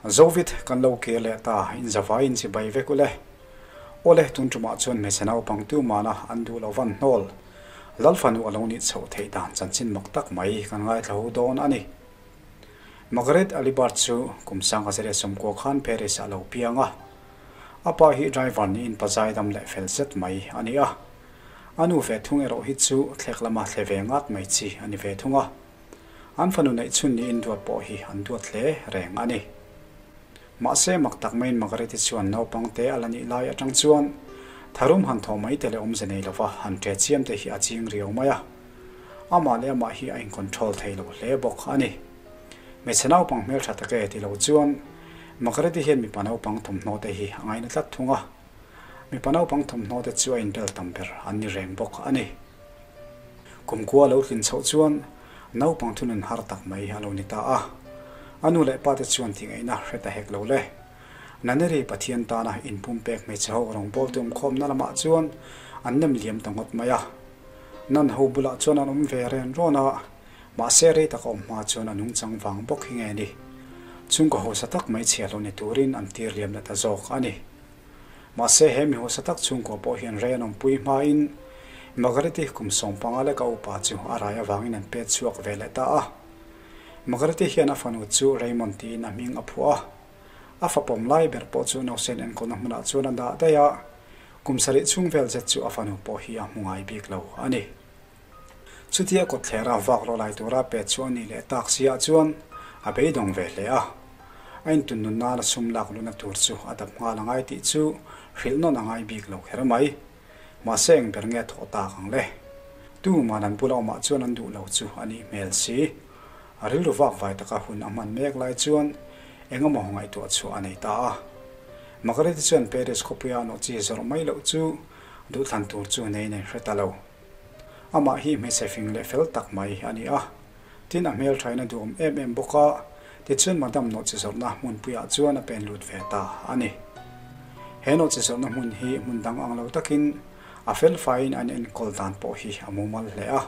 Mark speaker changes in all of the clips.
Speaker 1: Zovit kan lo kir leh ta, in zavai in chibai vek ule. Awle, tun tumah chuan hmeichhe naupang tu mana an duh lo van hnawl. Lal fanu a lo nih chhoh theih dan chanchin mak tak mai kan ngaithla ho dawn a ni. Margaret Alibert chu kum 1990 khan Paris ah lo piang a. A pa hi driver niin pa zaidam leh fel zet mai a ni a. A nu ve thung erawh hi chu thlek lama thle ve ngat mai chi a ni ve thung a. An fanu neih chhun niin duat pawh hi an duat hle reng a ni. Mahse mak tak maiin Margaret-i chuan naupang te a la nih lai atang chuan tharum han thawh mai te leh awmze nei lova han ṭe chiam te hi a ching riau mai a. Amah leh amah hi a in-control thei lo hle bawk a ni. Hmeichhe naupang hmelṭha tak e ti lo chuan Margaret-i hian mipa naupang thawmhnaw te hi a ngaina tlat thung a. Mipa naupang thawmhnaw te chu a inbel tam ber an ni reng bawk a ni. Kumkhua lo tlin chhoh chuan naupang thunun har tak mai a lo ni ta a. A nu leh pa te chuan tih-ngaihna hre ta hek lo le. Naneri Pathian tana inpumpek hmeichhe ho rawngbawltu awmkhawmna lamah chuan an nem liam ta ngawt mai a. Nan ho bulah chuan an awm ve ren rawn a, mahse rei tak a awm hma chuan a nungchang vang bawk hi nge ni. Chhungkaw hausa tak mai chhiah lo ni turin an tir liam leh ta zawk a ni. Mahse he mi hausa tak chhungkua pawh hian rei an awmpui hmain Margareti kum 15 leka upa chu a rai avangin an pet chhuak ve leh ta a. Margareti hian a fanu chu Raymond tiin a hming a phuah a. A fapawm lai ber pawh chu nausen enkawlna hmunah chuan a dah daih a, kum sarih chhung vel zet chu a fanu pawh hi a hmu ngai bik lo a ni. Chutia kawtthlera vak rawh lai tura pet chu a nih leh tak siah chuan a beidawng ve hle a. A intun nun nana sum lak luhna tur chu a dap nghal a ngai tih chu hrilh nawn a ngai bik lo kher mai. Mahse eng ber nge thawh tak ang le? Tu man an bula awmah chuan an duh lo chu a nih hmel si. A rilru vak vai taka hun a hman mek lai chuan eng emaw ngaihtuah chhuah a nei ta a. Margareti chuan Paris khawpuia nawhchi zawrh mai loh chu duhthlan tur chu nei nei hre ta lo. Amah hi hmeichhe fing leh fel tak mai a ni a. Tin, a hmelthaina duhawm em em bawk a, tichuan Madam nawhchi zawrhna hmunpuiah chuan a pen lut ve ta a ni. He nawhchi zawrhna hmun hi hmun dang ang lo takin a fel faiin an enkawl dan pawh hi a mumal hle a.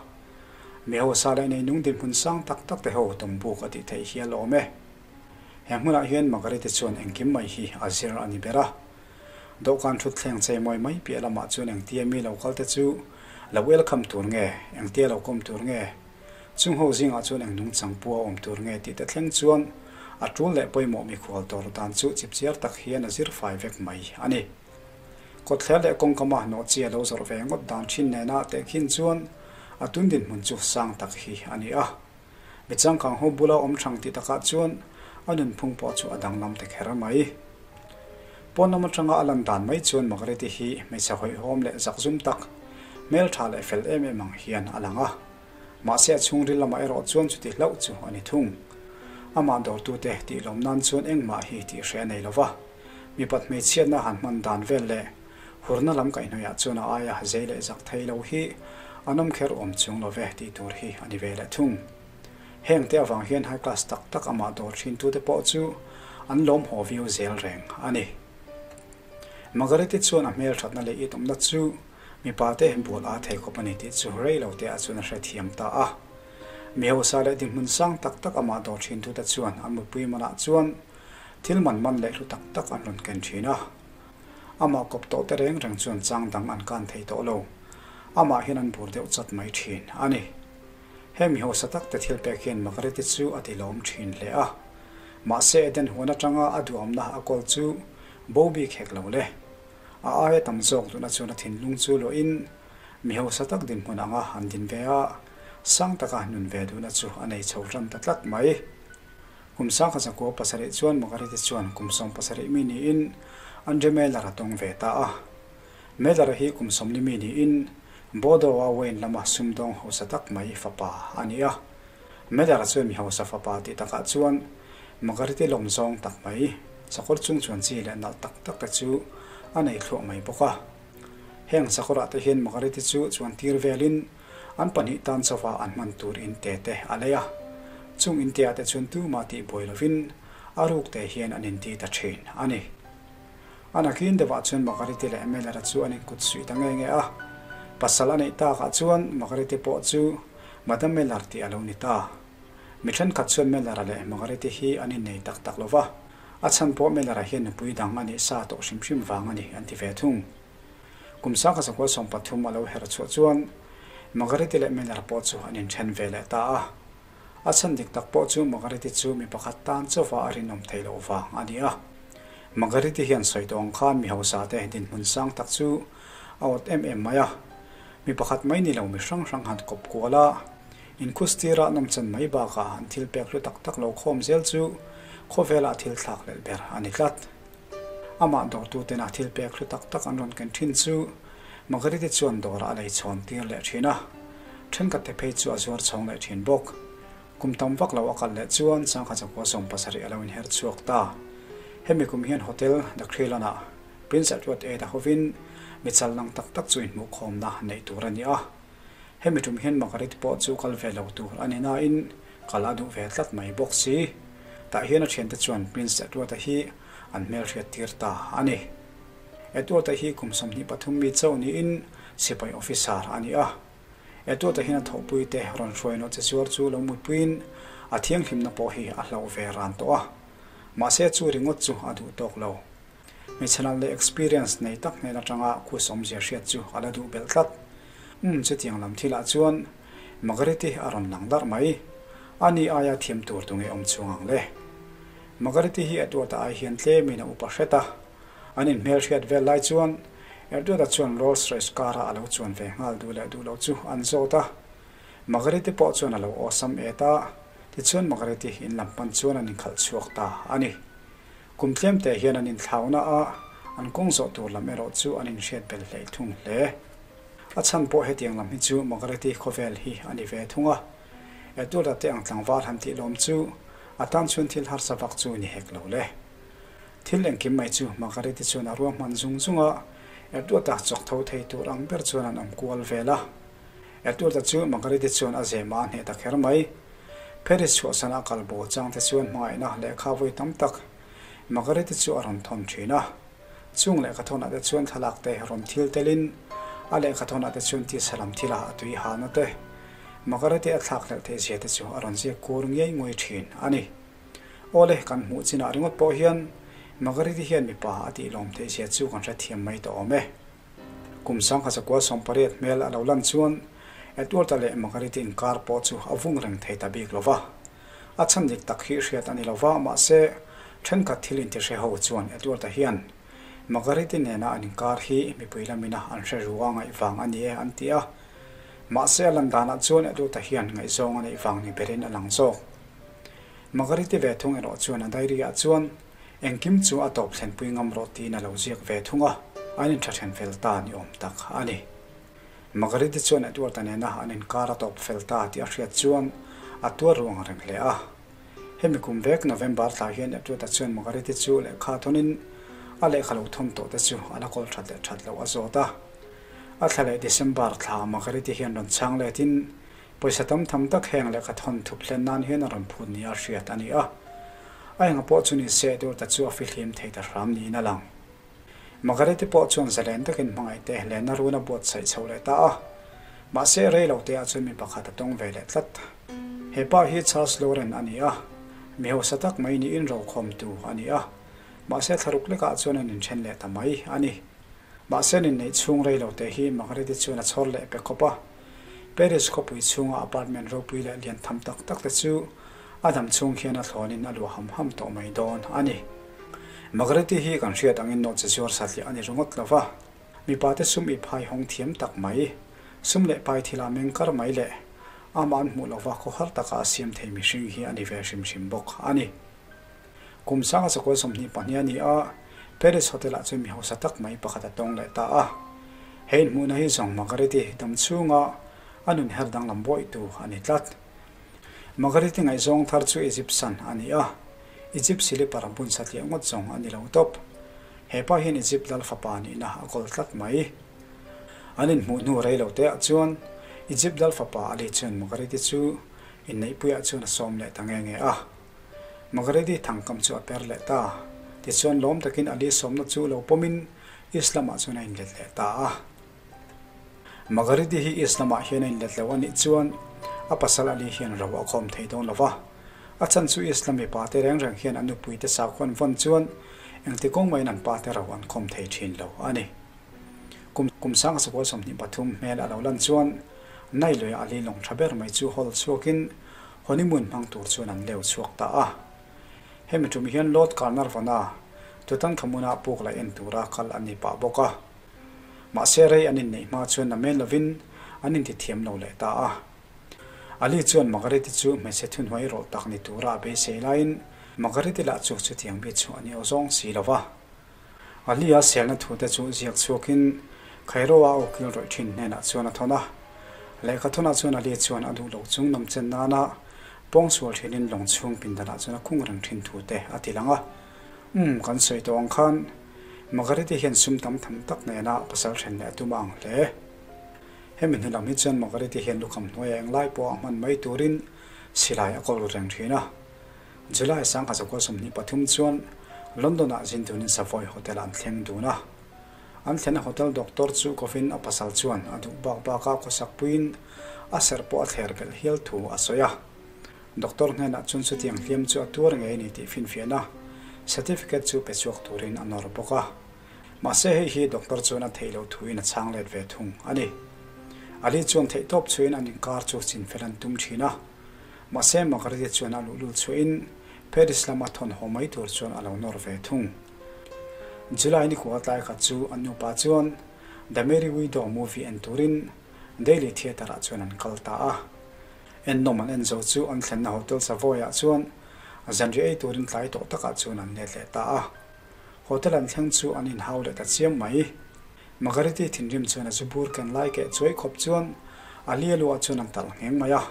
Speaker 1: Mi hausa leh neinung dinhmun sang tak tak te ho tawmbuk a tih theih hial awm e. He hmunah hian Margarete chuan engkim mai hi a zir a ni ber a. Dawhkan thutthleng cheimawi mai piah lamah chuan engtia mi lo kal te chu lo welcome tur nge, engtia lo kawm tur nge, chung ho zingah chuan eng nungchang pua awm tur nge tih te thleng chuan a tul leh pawimawh mikhual tawr dan chu chipchiar tak hian a zir fai vek mai a ni. Kawtthler leh kawngkama nawhchi a lo zawrh ve ngawt dan thin nena tehkhin chuan a tun dinhmun chu sang tak hi a ni a. Mi changkang ho bula awm thang tih takah chuan a nunphung pawh chu a danglam ta kher mai. Pawn lam atanga a lan dan mai chuan Margareti hi hmeichhe hawihhawm leh zakzum tak, hmeltha leh fel em em ang hian a lang a. Mahse a chhungril lamah erawh chuan chuti hlauh chu a ni thung. Amah dawrtute tih lawm nan chuan engmah hi tih hre a nei lo va. Mipat hmeichhiatna han hman dan vel leh hurna lam kaihhnawihah chuan a aia zei leh zak thei lo hi an awm kher awm chung lo ve tih tur hi a ni ve leh thung. Heng te avang hian high class tak tak amah dawr thintute pawh chu an lawm haw viau zel reng a ni. Margareti chuan a hmelthatna leh itawmna chu mipa te bual a thei khawp a ni tih chu rei lo te ah chuan a hrethiam ta a. Mi hausa leh dinhmun sang tak tak amah dawr thintute chuan an mutpui manah chuan thil man man leh hlu tak tak an rawn ken thin a. Amah kawp tawh te reng reng chuan chang dang an kan thei tawh lo. Amah hian an bur deuh chat mai thin a ni. He mi hausa tak te thil pek hian Margareti chu a ti lawm thin hle a. Mahse Eden huan atanga a duhamna a kawl chu bo bik hek lo le. A aia tam zawk duhna chuan a thinlung chu luahin mi hausa tak dinhmun anga han din ve a, sang taka nun ve duhna chu a nei chho tan ta tlat mai. Kum 1907 chuan Margareti chuan kum 70 mi niin Andre Meller a tawng ve ta a. Meller hi kum 40 mi niin Bordeaux-a wine lama sumdawng hausa tak mai fapa a ni a. Meller chuan mi hausa fapa tih takah chuan Margareti lawm zawng tak mai, sakawr chung chuan chi leh nalh tak tak te chu a nei thluah mai bawk a. Heng sakawrah te hian Margareti chu chuan tir velin An pahnih tan chauha an hman tur in te te a lei a, chung in te ah te chuan tumah tih buai lovin a ruk te hian an inti ta thin a ni. A nakin deuhah chuan Margariti leh Mellera chu an inkut suih ta nge nge a, pasal a neih takah chuan Margariti pawh chu Madam Meller tih a lo ni ta. Mi thenkhat chuan Mellera leh Margariti hi an innei tak tak lova, A chhan pawh Miller-a hian nupui dang a nih sa tawh hrim hrim vang a ni an ti ve thung. Kum sangkhat zakua 13 a lo her chhuah chuan Margariti leh Miller pawh chu an inthen ve leh ta a. A chhan dik tak pawh chu Margariti chu mi pakhat tan chauha a rinawm theih loh vang a ni a. Margariti hian sawi tawh ang khan mi hausa te dinhmun sang tak chu a awt em em mai a. Mi pakhat mai ni lo mi hrang hrang han kawp kual a, inkhustira nawmchan mai bakah an thil pek hlu tak tak lo khawm zel chu khawvelah thil thlak lelh ber a ni tlat. Amah dawrtuten a thil pek hlu tak tak an rawn ken thin chu Margariti chuan dawrah a lei chhawn tir leh thin a, thenkhatte phei chu a zuar chhawng leh thin bawk. Kum tam vak lo a kal leh chuan sangkhat zakua 70 a lo inher chhuak ta. Hemi kum hian Hotel The Crillon-ah Prince Edward Aid a hovin mi chal lang tak tak chu inhmuhkhawmna neih tur a ni a. Hemi tum hian Margaret pawh chu kal ve lo tur a ni nain kal a duh ve tlat mai bawk si. Tah hian a thiante chuan Prince Edward-a hi an hmelhriat tir ta a ni. Edward-a hi kum 23 mi chauh niin sipai officer a ni a. Edward-a hian a thawhpuite rawn hruai nawh che zuar chu lo mutpuiin a thianghlimna pawh hi a hlauh ve ran tawh a. Mahse chu ringawt chu a duh tawk lo. Hmeichhe nalh leh experience nei tak hnen atanga khus awmzia hriat chu a la duh belh tlat. Umm chutiang lam thilah chuan Margariti a rawn lang darh mai. Ani aia thiam tur tu nge awm chhung ang le. Margariti hi Edward-a ai hian tlemin a upa hret a. An inhmel hriat vel lai chuan Edward-a chuan Rolls Royce car-a a lo chuan ve nghal duh leh duh loh chu an zawt a. Margariti pawh chuan a lo awsam et a, tichuan Margariti in lam pan chuan an inkhalh chhuak ta a ni. Kum tlemte hian an inthlauna a, an kawng zawh tur lam erawh chu an inhriat bel hleih thung hle. A chhan pawh hetiang lam hi chu Margareti khawvel hi a ni ve thung a. Edward-a te ang tlangval han tih lawm chu a tan chhun thil harsa vak chu ni hek lo le. Thil engkim mai chu Margareti chuan a ruahman zung zung a, Edward-a chawk tho thei tur ang ber chuan an awm kual vel a. Edward-a chu Margareti chuan a zem a hneh ta kher mai. Paris chhuahsan a kal ball chang te chuan hmangaihna lehkha vawi tam tak Margareti chu a rawn thawn thin a. Chung lehkha thawnah te chuan thlalak te rawn thil telin a lehkha thawnah te chuan tisa lam thila a tui halna te Margareti a thlak hlelh theih zia te chu a rawn ziak kur ngei ngawih thin a ni. Awle, kan hmuh chinah ringawt pawh hian Margareti hian mipa a tih lawm theih zia chu kan hrethiam mai tawh awm e. Kum 1918 hmel a lo lan chuan Edward-a leh Margarete inkar pawh chu a vung reng thei ta bik lo va. A chhan dik tak hi hriat a ni lo va, mahse, thenkhat thil intihre ho chuan Edward-a hian Margarete nena an inkar hi mipui lamina an hre ru a ngaih vang a ni e an ti a. Mahse, a lan danah chuan Edward-a hian ngaihzawng a neih vang ni berin a lang zawk. Margarete ve thung erawh chuan a diary-ah chuan Engkim chu a tawp thlenpui ngam rawh tiin a lo ziak ve thung a, an intha then fel ta ni awm tak a ni. Margariti chuan Edward-a nena an inkar a tawp fel ta tih a hriat chuan a tuar ruang reng hle a. Hemi kum vek November thla hian Edward-a chuan Margariti chu lehkha thawnin a lehkha lo thawn tawh te chu a la kawl that leh that loh a zawt a. A thla leh December thla Margariti hian rawn chhang letin Pawisa tam tham tak heng lehkha thawn thup hlen nan hian a rawn phut nia hriat a ni a. A enga pawh chu ni se Durta chu a fihlim thei ta hram niin a lang. Margareti pawh chuan zalen takin hmangaih te lehna run a buatsaih chho leh ta a. Mahse rei lo te ah chuan mi pakhat a tawng ve leh tlat. He pa hi Charles Lauren a ni a, mi hausa tak mai niin rokhawmtu a ni a. Mahse thlaruk lekah chuan an inthen leh ta mai a ni. Mahse nin neih chhung rei lo te hi Margareti chuan a chhawr leh pe khawp a. Paris khawpui chhunga apartment ropui leh lian tham tak tak te chu a dam chhung hian a thlawnin a luah ham ham tawh mai dawn a ni. Margareti hi kan hriat angin nawhchi zuar satliah a ni ringawt lo va, mipa te sum ip hai hawng thiam tak mai, sum leh pai thila meng kar mai leh amah an hmuh lova khawhar taka a siam thei mihring hi a ni ve hrim hrim bawk a ni. Kum sanga chakua 22 a ni a, Paris Hotel-ah chuan mi hausa tak mai pakhat a tawng leh ta a. He inhmuhna hi zawng Margariti dam chhunga a nun her danglam buaihtu a ni tlat. Margariti ngaihzawng thar chu Egypt san a ni a, Egypt silipar a bun satliah ngawt zawng a ni lo tawp. He pa hian Egypt lal fapa nihna a kawl tlat mai. An inhmuh hnu rei lo teah chuan Egypt lal fapa Ali chuan Margariti chu inneihpuiah chuan a sawm leh ta nge nge a. Margareti thangkam chu a per leh ta. Tichuan lawm takin Ali sawmna chu lo pawmin Islam-ah chuan a inlet leh ta a. Margareti hi Islam-ah hian a inlet lo a nih chuan a pasal Ali hian ro a khawm thei dawn lo va. A chhan chu Islam mipa te reng reng hian an nupui te sakhaw an vawn chuan engti kawng maiin an pa te ro an khawm thei thin lo a ni. Kum kum 1923 hmel a lo lan chuan Nailuia a li lawng tha ber mai chu hawl chhuakin honeymoon hmang tur chuan an leu chhuak ta a. Hemi tum hian Lord Carnarvon-a Tutankhamun-a puk laih en tura kal an ni pah bawk a. Mahse rei an inneih hma chuan namen lovin an intithiam lo leh ta a. Ali chuan Margareti chu hmeichhe thuhnuai rawlh tak ni tura a beisei laiin Margareti lah chu chutiang mi chu a ni aw zawng si lo va. Ali-a selna thute chu ziak chhuakin Cairo-a ukil rawih thin hnenah chuan a thawn a. Lehkha thawnah chuan Ali chuan a duh loh chung nawmchen nana pawngsual thinin lawng chhung pindanah chuan a khung reng thin thute a ti lang a. Umm, kan sawi tawh ang khan Margareti hian sum tam tham tak nena pasal then leh a tum a ang hle. Hemi hnu lam hi chuan Margareti hian lukham hnuaiah englai pawh a hman mai turin silai a kawl ru reng thin a. July 1923 chuan London-ah zin tunin Savoy Hotel-ah an thleng dun a. An thlenna hotel doctor chu kovin a pasal chuan a duh bak baka khawsak puiin a serh pawh a thler belh hial thu a sawi a. Doctor hnenah chuan chutiang hliam chu a tuar ngei a ni tih finfiahna certificate chu pe chhuak turin a nawr bawk a. Mahse hei hi doctor chuan a theih loh thuin a chhang let ve thung a ni. Ali chuan theihtawp chhuiin an inkar chu chinfel an tum thin a. Mahse Margarita chuan a luhlul chhuahin Paris lama thawn haw mai tur chuan a lo nawr ve thung. July ni khua tlai khat chu an nupa chuan The Merry Widow movie en turin Daily Theatre ah chuan an kal ta a. Ennawm an en zo chu an thlenna Hotel Savoy ah chuan zanriah ei turin tlai tawh takah chuan an let leh ta a. Hotel an thleng chu an inhau leh ta chiam mai. Margariti thinrim chuan a zu bur ken lai keh chuai khawp chuan a lia luah chuan an talh ngheng mai a.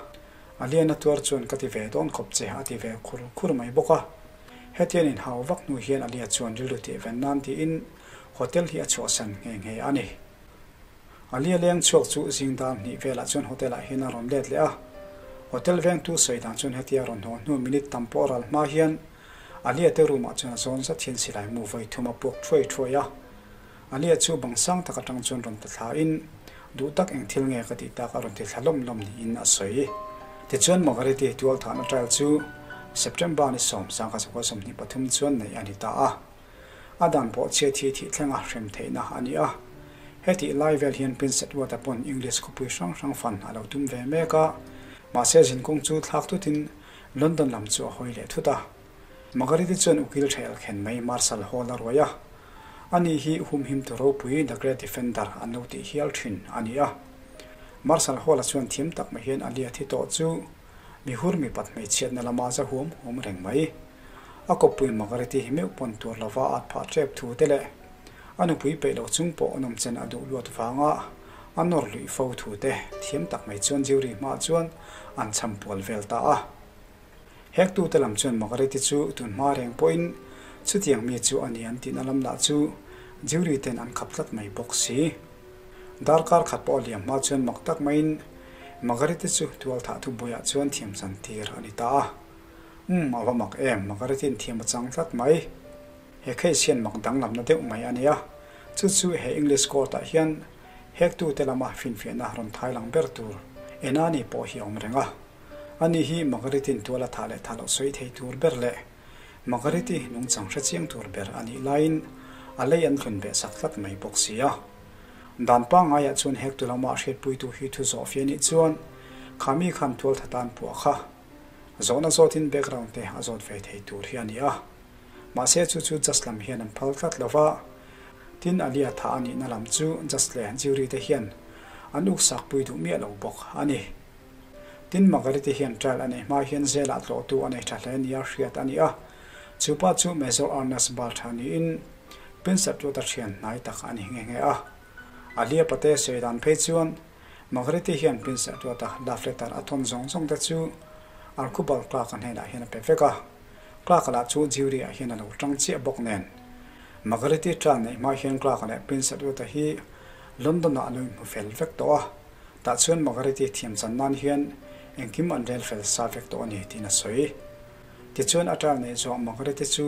Speaker 1: A lian a tuar chuan ka ti ve dawn khawp che a ti ve khur khur mai bawk a. Hetian inhau vak hnu hian Alia chuan rilru tih ven nan tiin hotel hi a chhuahsan nghe nghe a ni. Alia leng chhuak chu zing dar hnih velah chuan hotel ah hian a rawn let leh a. Hotel vengtu sawi dan chuan hetia rawn hnawh hnu minute tam pawh ral hma hian Alia te room ah chuan a zawn zat hian silai mu vawi thum a puak thuai thuai a. Alia chu bang sang tak atang chuan rawn ta thlain, Duh tak eng thil nge ka tih tak a rawn ti thla lawm lawm niin a sawi. Tichuan Margareti tualthahna trial chu September ni 1923 chuan neih a ni ta a. A dan pawh chhiat hi thih thlenga hrem theihna a ni a. Hetih lai vel hian Prince Edward-a pawn English khawpui hrang hrang fan a lo tum ve mek a, mahse zinkawng chu thlak thutin London lam chu a hawi leh thut a. Margareti chuan ukil thael khen mai Marshal Hall a ruai a, ani hi humhim tu ropui The Great Defender an lo tih hial thin a ni a. Marshal Hall-a chuan thiam tak mai hian a lia thi tawh chu mihur mipat hmeichhiatna lama za huam huam reng mai. A kawppui Margareti hi meuh pawn tur lova at phah tep thu te leh a nupui peih lo chung pawh a nawmchen a duh luat vanga a nawr luih fo thu te thiam tak mai chuan jury hmaah chuan an cham pual vel ta a. Hektute lam chuan Margareti chu tun hma reng pawhin chutiang mi chu a ni an tihna lam lah chu jury ten an khap tlat mai bawk si. Darkar khat pawh a liam hma chuan mak tak maiin Margareti chu tualthah thubuaiah chuan thiam chan tir a ni ta a. Umm, a va mak em, Margareti'n thiam a chang tlat mai. He case hian mak danglamna deuh mai a nia. Chu chu he English court-ah hian hektute lama finfiahna rawn thai lang ber tur Enani pawh hi a awm reng a. Ani hi Margariti-in tual a thah leh thah loh sawi thei tur ber leh Margariti nungchang hre chiang tur ber a nih laiin a lei an hlun beh sak tlat mai bawk si a. Dan pangaiah chuan hektu lama hriatpuitu hi thu zawh fia nih chuan kha mi khan tual tha tan puah kha zawhna zawtin background te a zawt ve thei tur hi a ni a. Mahse chu chu judge lam hian an phal tlat lo va, tin Alia thah a nihna lam chu judge leh jury te hian an uksakpui duh miah lo bawk a ni. Tin, Margariti hian trial a neih hma hian zelah tlawhtu a nei tha hle nia hriat a ni a. Chu pa chu Major Ernest Baltha niin Prince Edward-a thian hnai tak a ni nghe nghe a. A lia pate sawi dan phei chuan Margariti hian Prince Edward-a love letter a thawn zawng zawng te chu Archibald Clark-a hnenah hian a pe vek a. Clark-a lah chu jury-ah hian a lo tang chiah bawk nen. Margariti trial neih hma hian Clark-a leh Prince Edward-a hi London-ah an lo inhmu fel vek tawh a. Tah chuan Margareti thiam chan nan hian engkim an rel fel sa vek tawh a ni tiin a sawi. Tichuan a trial neih zawh Margareti chu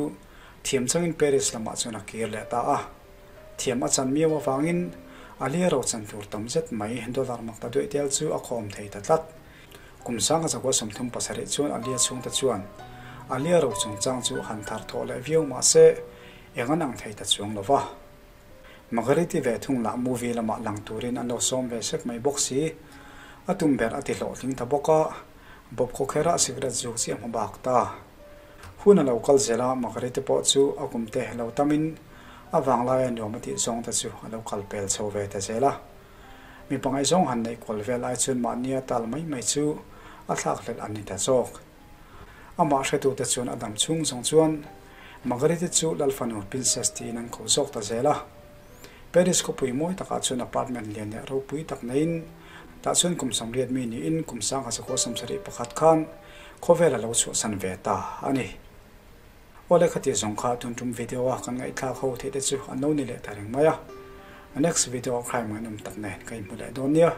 Speaker 1: thiam changin Paris lamah chuan a kir leh ta a. Thiam a chan miau avangin a lia ro chan tur tam zet mai dollar mak ta duaih tel chu a khawm thei ta tlat. Kum 1937 chuan Alia chhungte chuan Alia ro chungchang chu han thar thawh leh viau mah se eng an ang thei ta chuang lo va. Margariti ve thung lah movie lamah lang turin an lo sawm ve sek mai bawk si. A tum ber a ti hlawhtling ta bawk a, Bob khawkherah cigarette zuk chiah hma bak ta. Hun a lo kal zel a, Margariti pawh chu a kum te lo tamin a vanglaia nuam a tih zawng te chu a lo kal pel chho ve ta zel a. Mi pangai zawng han neih kual vel ai chuan mahnia tal mai mai chu a thlakhlelh an ni ta zawk. Amah hretute chuan a dam chhung zawng chuan Margarete chu Lalfanu Princess tiin an ko zawk ta zel a. Paris khawpui mawi takah chuan apartment lian leh ropui tak neiin tah chuan kum 80 mi niin kum 1971 khan khawvel a lo chhuahsan ve ta a ni. Awle khati zawng kha tun tum video a kan ngaihthlak ho theih te chu an lo ni leh ta reng mai a. Next video ah crime ngaihnawm tak nen ka inhmu leh dawn nia.